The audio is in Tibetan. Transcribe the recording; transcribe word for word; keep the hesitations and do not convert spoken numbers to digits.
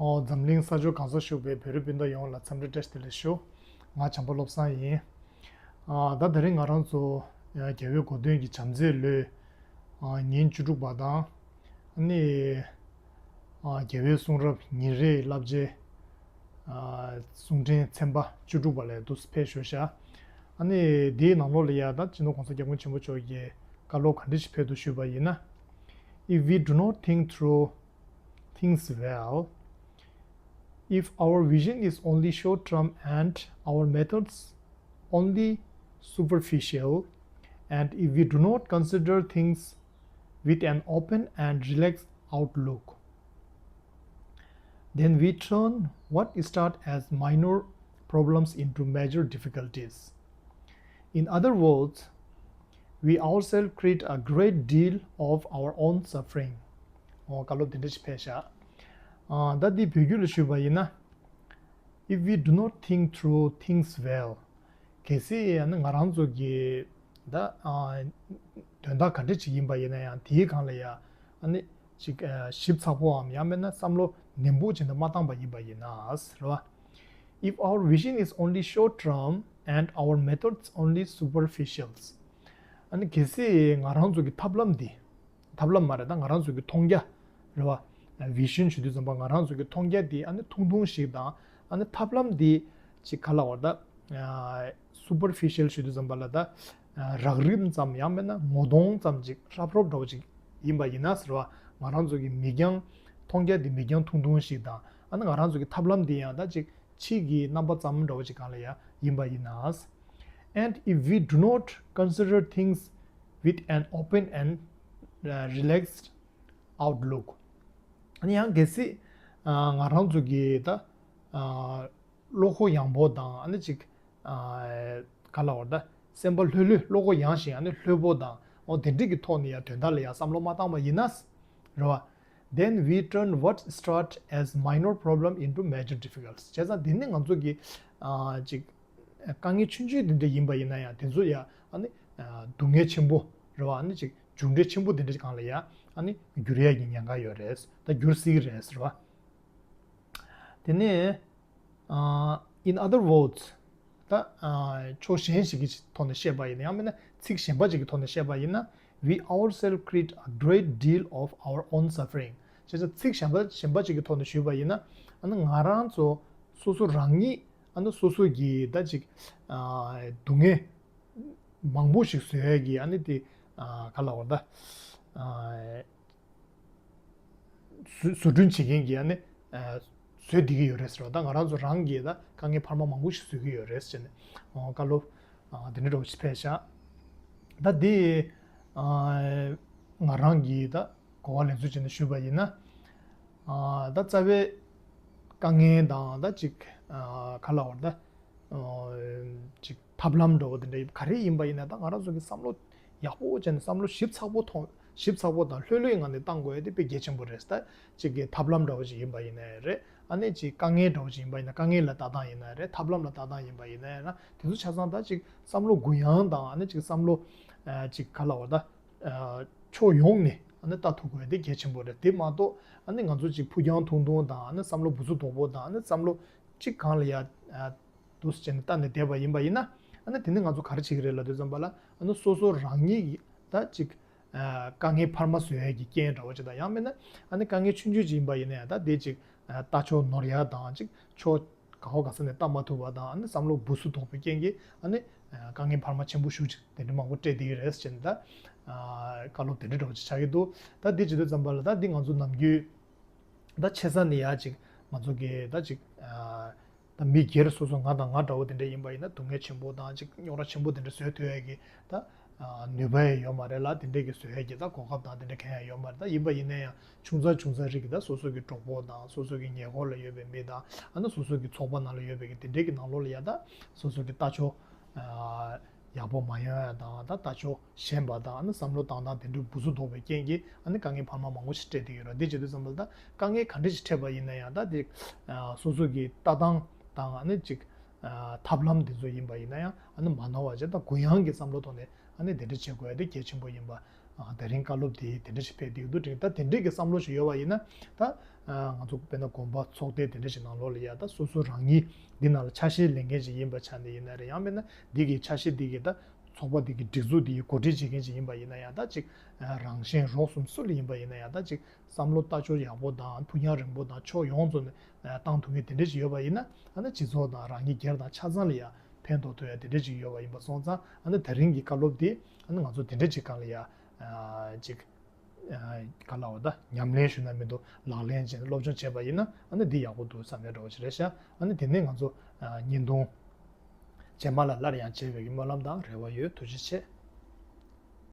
ཨོ། འཛམ་གླིང་ས་ཕྱོགས་གང་སར་བཞུགས་པའི་བོད་རིགས་སྤུན་ཟླ་ཡོངས་ལ་འཚམས་འདྲི་བཀྲ་ཤིས་བདེ་ལེགས་ཞུ། ང་བྱམས་པ་བློ་བཟང་ཡིན། ཨ། ད་དེ་རིང་ང་རང་ཚོ་རྒྱལ་བའི་གོ་སྟོན་གྱི་བྱམས་བརྩེའི་ལོའི་ཉིན་བཅུ་དྲུག་པ་དང་། ཨ་ནི། རྒྱལ་བའི་གསུང་རབ་ཉིན་རེའི་བསླབ་བྱའི་གསུང་འཕྲིན་ཚན་པ་བཅུ་དྲུག་པ་ལ་འདུག་སེ་ཕེབས་ཞུ་བྱ། ཨ་ནི་འདིའི་ནང་ལོགས་ལ་ཡ་ད་སྤྱི་ནོར་༸གོང་ས་༸སྐྱབས་མགོན་ཆེན་པོ་མཆོག་གིས་བཀའ་སློབ་ག་འདྲ་ཞིག་ཕེབས་འདུག་ཞུས་པ་ཡིན་ན། If we do not think through things well, if our vision is only short term and our methods only superficial, and if we do not consider things with an open and relaxed outlook, then we turn what start as minor problems into major difficulties. In other words, we ourselves create a great deal of our own suffering. ཨོ། བཀའ་སློབ་དེ་འདྲ་ཞིག་ཕེབས་ཤག་ཨ། ད་འདི་བོད་བརྒྱུད་ལ་ཞུས་པ་ཡིན་ན། If we do not think through things well, གལ་སྲིད་ཨ་ནི་ང་རང་ཚོ་གི་ད་ཨ་དོན་དག་ག་འདྲ་ཅིག་ཡིན་པ་ཡིན་ན་ཡང་དེའི་སྒང་ལ་ཡ་ཨ་ནི་ཅིག་ཨ་ཞིབ་ཚགས་པོའམ་ཡང་མིན་ན་བསམ་བློ་ནན་པོ་བྱས་ནས་མ་བཏང་པ་ཡིན་པ་ཡིན་ན་རེད་བ། If our vision is only short term and our methods only superficial, ཨ་ནི་གལ་སྲིད་ང་རང་ཚོ་གི་ཐབས་ལམ་འདི། ཐབས་ལམ་མ་རེད། ད་ང་རང་ཚོ་གི་མཐོང་རྒྱ་རེད་བ། བི་ཤན་ཞུ་དུས་ཙམ་པ་ང་རང་ཚོ་གི་མཐོང་རྒྱ་འདི་ཨ་ནི་ཐུང་ཐུང་ཞིག་དང་། ཨ་ནི་ཐབས་ལམ་འདི་ཅིག་ག་ལབ་དགོས་རེད། ད་སུ་པར་ཕི་ཤལ་ཞུ་དུས་ཙམ་པ་ལ་ད་རགས་རིམ་ཙམ་ཡང་མིན་ན་ངོ་གདོང་ཙམ་ཅིག་ཧྲབ་ཧྲོབ་འདྲ་བོ་ཅིག་ཡིན་པ་ཡིན་ན་ཟེར་བ། ང་རང་ཚོ་གི་མིག་རྒྱང་མཐོང་རྒྱ་འདི་མིག་རྒྱང་ཐུང་ཐུང་ཞིག་དང་། ཨ་ནི་ང་རང་ཚོ་གི་ཐབས་ལམ་འདི་ཡང་ད་ཅིག་ཕྱིས་ཀྱི་རྣམ་པ་ཙམ་འདྲ་བོ་ཅིག་སྒང་ལ་ཡ་ཡིན་པ་ཡིན་ན། And if we do not consider things with an open and, uh, relaxed outlook, ཨ་ནི་ཡང་གལ་སྲིད་ཨ་ང་རང་ཚོ་གི་ད་ཨ་བློ་ཁོག་ཡངས་པོ་དང་། ཨ་ནི་ཅིག་ཨ་ག་ལབ་དགོས་རེད། ད་སེམས་པ་ལྷོད་ལྷོད། བློ་ཁོག་ཡངས་ཤིང་ཨ་ནི་ལྷོད་པོ་དང་། འོ་དེ་འདྲ་གི་ཐོག་ནས་ཡ་དོན་དག་ལ་ཡ་བསམ་བློ་མ་བཏང་པ་ཡིན་ན་རེད་བ། Then we turn what start as minor problem into major difficulties. བྱས་ཙང་དེ་ནི་ང་ཚོ་གི་ཨ་ཅིག་དཀའ་ངལ་ཆུང་ཆུང་དེ་འདྲ་ཡིན་པ་ཡིན་ན་ཡང་དེ་ཚོ་ཡ་ཨ་ནི་ཨ་སྡུག་བསྔལ་ཆེན་པོ་རེད་བ། ཨ་ནི་ཅིག་མཇུག་འབྲས་ཆེན་པོ་དེ་འདྲ་སྒང་ལ་ཡ་ཨ་ནི་འགྱུར་ཡ་གི་ཉེན་ཁ་ཡོད་རེད། ད་འགྱུར་སྲིད་ཀྱི་རེད་ཟེར་བ། དེ་ནས་ཨ་in other words, ད་ཨ་ཕྱོགས་གཞན་ཞིག་གི་ཐོག་ནས་བཤད་པ་ཡིན་ན། ཡང་མིན་ན་ཚིག་གཞན་པ་ཅིག་གི་ཐོག་ནས་བཤད་པ་ཡིན་ན། We ourselves create a great deal of our own suffering. བྱས་ཙང་ཚིག་གཞན་པ་གཞན་པ་ཅིག་གི་ཐོག་ནས་ཞུས་པ་ཡིན་ན། ཨ་ནི་ང་རང་ཚོ་སོ་སོ་རང་ཉིད་ཨ་ནི་སོ་སོ་གི་ད་ཅིག་ཨ་སྡུག་བསྔལ་མང་པོ་ཞིག་བཟོ་ཡས་ཀྱི་ཨ་ནི་དེ་ཨ་ག་ལབ་དགོས་རེད། ད་ཨ་བཟོ་བཟོ་སྐྲུན་བྱེད་མཁན་གྱི་ཨ་ནི་ཨ་བཟོས་བསྡད་ཀྱི་ཡོད་རེད་ཟེར་བ། ད་ང་རང་ཚོ་རང་གིས་ད་དཀའ་ངལ་འཕར་མ་མང་པོ་ཞིག་བཟོ་གི་ཡོད་རེད་ཟེར་ནས་ཨ་བཀའ་སློབ་ཨ་དེ་འདྲ་འདྲ་བོ་ཞིག་ཕེབས་ཤག་ད་འདི་ཨ་ང་རང་གིས་ད་གོ་བ་ལེན་ཚུལ་བྱས་ནས་ཞུས་པ་ཡིན་ན། ཨ་ད་རྩ་བའི་དཀའ་ངལ་དང་ད་ཅིག་ཨ་ག་ལབ་དགོས་རེད། ད་ཨ་ཅིག་ཐབས་ལམ་འདྲ་བོ་དེ་འདྲ་ག་རེ་ཡིན་པ་ཡིན་ན། ད་ང་རང་ཚོ་གི་བསམ་བློ་ཡག་པོ་བྱས་ནས་བསམ་བློ་ཞིབ་ཚགས་པོ་ཐོངས། ཞིབ་ཚགས་པོ་དང་ལྷོད་ལྷོད་ངང་ནས་བཏང་དགོས་ཡ་དེ་དཔེ་གལ་ཆེན་པོ་རེད། ད་ཅིག་གི་ཐབས་ལམ་འདྲ་བོ་ཞིག་ཡིན་པ་ཡིན་ནའི་རེད། ཨ་ནི་ཅིག་དཀའ་ངལ་འདྲ་བོ་ཞིག་ཡིན་པ་ཡིན་ན་དཀའ་ངལ་ལ་ལྟ་སྟངས་ཡིན་ནའི་རེད། ཐབས་ལམ་ལ་ལྟ་སྟངས་ཡིན་པ་ཡིན་ནའི་རེད། དེ་ཚོ་ཆ་ཚང་ད་ཅིག་བསམ་བློ་གུ་ཡངས་དང་། ཨ་ནི་ཅིག་བསམ་བློ་ཨ་ཅིག་ག་ལབ་དགོས་རེད། ད་ཨ་ཕྱོགས་ཡོངས་ནས་ཨ་ནི་ལྟ་ཐུབ་དགོས་ཡ་དེ་གལ་ཆེན་པོ་རེད། དེ་མ་གཏོགས་ཨ་ནི་ང་ཚོ་ཅིག་ཕུགས་རྒྱང་ཐུང་ཐུང་དང་། ཨ་ནི་བསམ་བློ་འབུ་ཚུགས་དོག་པོ་དང་། ཨ་ནི་བསམ་བློ་ཅིག་སྒང་ལ་ཡ་ཨ་འདུག་སེ་བྱས་ནས་ལྟ་ནས་བསྡད་པ་ཡིན་པ་ཡིན་ན། ཨ་ནི་དེ་ནི་ང་ཚོ་ག་རེ་བྱེད་ཀྱི་རེད་ལབ་དུས་ཙམ་པ་ལ། ཨ་ནི་སོ་སོ་རང་ཉིད་ཀྱིས་ད་ཅིག་ཨ་དཀའ་ངལ་འཕར་མ་བཟོ་ཡས་ཀྱི་རྐྱེན་འདྲ་བོ་ཅིག་དང་། ཡང་མིན་ན་ཨ་ནི་དཀའ་ངལ་ཆུང་ཆུང་ཅིག་ཡིན་པ་ཡིན་ན་ཡང་ད་དེ་ཅིག་ཨ་ལྟ་ཕྱོགས་ནོར་ཡ་དང་། ཅིག་ཕྱོགས་ག་བ་ག་ས་ནས་ལྟ་མ་ཐུབ་པ་དང་། ཨ་ནི་བསམ་བློ་འབུ་ཚུགས་དོག་པའི་རྐྱེན་གྱིས་ཨ་ནི་ཨ་དཀའ་ངལ་འཕར་མ་ཆེན་པོ་ཞེ་ཅིག་དེ་འདྲ་མང་པོ་སྤྲད་བསྡད་ཀྱི་རེད་ཟེར་ནས། ད་ཨ་བཀའ་སློབ་དེ་འདྲ་འདྲ་བོ་ཅིག་ཆགས་ཀྱི་འདུག་ད་འདི་བྱེད་དུས་ཙམ་པ་ལ་ད་འདི་ང་ཚོ་ནམ་རྒྱུན་ད་ཆེ་ས་ནས་ཡ་ཅིག་ང་ཚོ་གི་ད་ཅིག་ཨ་ད་མི་སྒེར་སོ་སོ་ང་དང་ང་འདྲ་བོ་དེ་འདྲ་ཡིན་པ་ཡིན་ན་སྡུག་བསྔལ་ཆེན་པོ་དང་ཅིག་རྙོག་དྲ་ཆེན་པོ་དེ་འདྲ་བཟོ་ཐུབ་ཡས་ཀྱི་ད་ཨ་ནུས་པ་ཡང་ཡོད་མ་རེད་ལ། དེ་འདྲ་གི་བཟོ་ཡས་ཀྱི་ད་གོ་སྐབས་དང་དེ་འདྲ་གང་ཡང་ཡོད་མ་རེད། ད་ཡིན་པ་ཡིན་ན་ཡང་ཆུང་ཙག་ཆུང་ཙག་རིགས་ཀྱི་ད་སོ་སོ་གི་གྲོགས་པོ་དང་། སོ་སོ་གི་ཉེ་འཁོར་ལ་ཡོད་པའི་མི་དང་། ཨ་ནི་སོ་སོ་གི་ཚོགས་པ་ནང་ལ་ཡོད་པའི་གི་དེ་འདྲ་གི་ནང་ལོགས་ལ་ཡ་ད་སོ་སོ་གི་ལྟ་ཕྱོགས་ཨ་ཡག་པོ་མ་ཡོང་ཡ་དང་། ད་ལྟ་ཕྱོགས་ཞན་པ་དང་། ཨ་ནི་བསམ་བློ་བཏང་སྟངས་དེ་འདྲ་འབུ་ཚུགས་དོག་པའི་རྐྱེན་གྱིས་ཨ་ནི་དཀའ་ངལ་འཕར་མ་མང་པོ་ཞིག་སྤྲད་བསྡད་ཡོད་རེད། འདི་བྱེད་དུས་ཙམ་པ་ལ་ད་དཀའ་ངལ་ག་འདྲ་ཞིག་འཕྲད་པ་ཡིན་ན་ཡང་། ད་དེ་ཨ་སོ་སོ་གི་ལྟ་སྟངས་དང་། ཨ་ནི་ཅིག་ཨ་ཐབས་ལམ་དེ་ཚོ་ཡིན་པ་ཡིན་ན་ཡང་། ཨ་ནི་མ་ནོར་བ་བྱས། ད་གུ་ཡངས་ཀྱི་བསམ་བློ་ཐོག་ནས་ཨ་ནི་དེ་འདྲ་བྱེད་དགོས་ཡ་དེ་གལ་ཆེན་པོ་ཡིན་པ། དེ་རིང་བཀའ་སློབ་དེ་དེ་འདྲ་ཞིག་ཕེབས་བསྡད་ཀྱི་འདུག་དྲན། ད་དེ་འདྲས་ཀྱི་བསམ་བློ་ཞིག་ཡོད་པ་ཡིན་ན། ད་ང་ཚོ་དཔེར་ན་དགོན་པ་ཚོགས་སྡེ་དེ་འདྲ་ཞིག་ནང་ལོགས་ལ་ཡ། ད་སོ་སོ་རང་ཉིད་འདི་ནང་ལ་ཆ་ཤས་ལེན་མཁན་ཞིག་ཡིན་པ་ཆ་ནས་ཡིན་ན་རེད། ཡང་མིན་ན་འདི་གི་ཆ་ཤས་འདི་གི་ད་ཚོགས་པ་འདི་གི་སྒྲིག་འཛུགས་འདི་གི་གོ་སྒྲིག་བྱེད་མཁན་ཞིག་ཡིན་པ་ཡིན་ན་ཡང་། ད་ཅིག་རང་གཞན་རོགས་གསུམ་སུ་ལ་ཡིན་པ་ཡིན་ན་ཡང་། ད་ཅིག་བསམ་བློ་ལྟ་སྤྱོད་ཡག་པོ་དང་ཕུགས་རྒྱང་རིང་པོ་དང་ཕྱོགས་ཡོངས་རྫོགས་ནས་བཏང་ཐུབ་མཁན་དེ་འདྲ་ཞིག་ཡོད་པ་ཡིན་ན། ཨ་ནི་སྤྱི་ཚོགས་དང་རང་ཉིད་སྒེར་དང་ཆ་ཚང་ལ་ཡ་ཕན་ཐོགས་ཐུབ་ཡ་དེ་འདྲ་ཞིག་ཡོད་པ་ཡིན་པ་སོང་ཙང་། ཨ་ནི་དེ་རིང་གི་བཀའ་སློབ་འདི་ཨ་ནི་ང་ཚོ་དེ་འདྲ་ཅིག་སྒང་ལ་ཡ་ཅིག་ག་ལ་བ་ད་ཉམས་ལེན་ཞུ་ན་མི་འདུག་ལག་ལེན་བྱས་ནས་སློབ་སྦྱོང་བྱས་པ་ཡིན་ན། ཨ་ནི་འདི་ཡག་པོ་འདུག་བསམ་ཡ་འདྲ་བོ་ཞིག་རེད་ཤག་ཨ་ནི་དེ་ནས་ང་ཚོ་བརྙན་ཐུང་རྗེས་མ་ལ་སླར་ཡང་མཇལ་བའི་སྨོན་ལམ་དང་རེ་བ་ཡོད། ཐུགས་རྗེ་ཆེ།